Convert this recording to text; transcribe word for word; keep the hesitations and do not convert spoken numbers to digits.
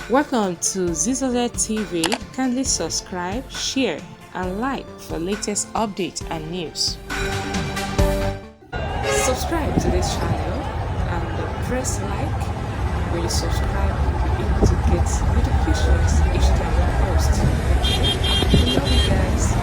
Welcome to Z Z Z T V. Kindly subscribe, share, and like for latest updates and news. Subscribe to this channel and press like. When you subscribe, you'll be able to get notifications each time we post. Okay? We love you guys.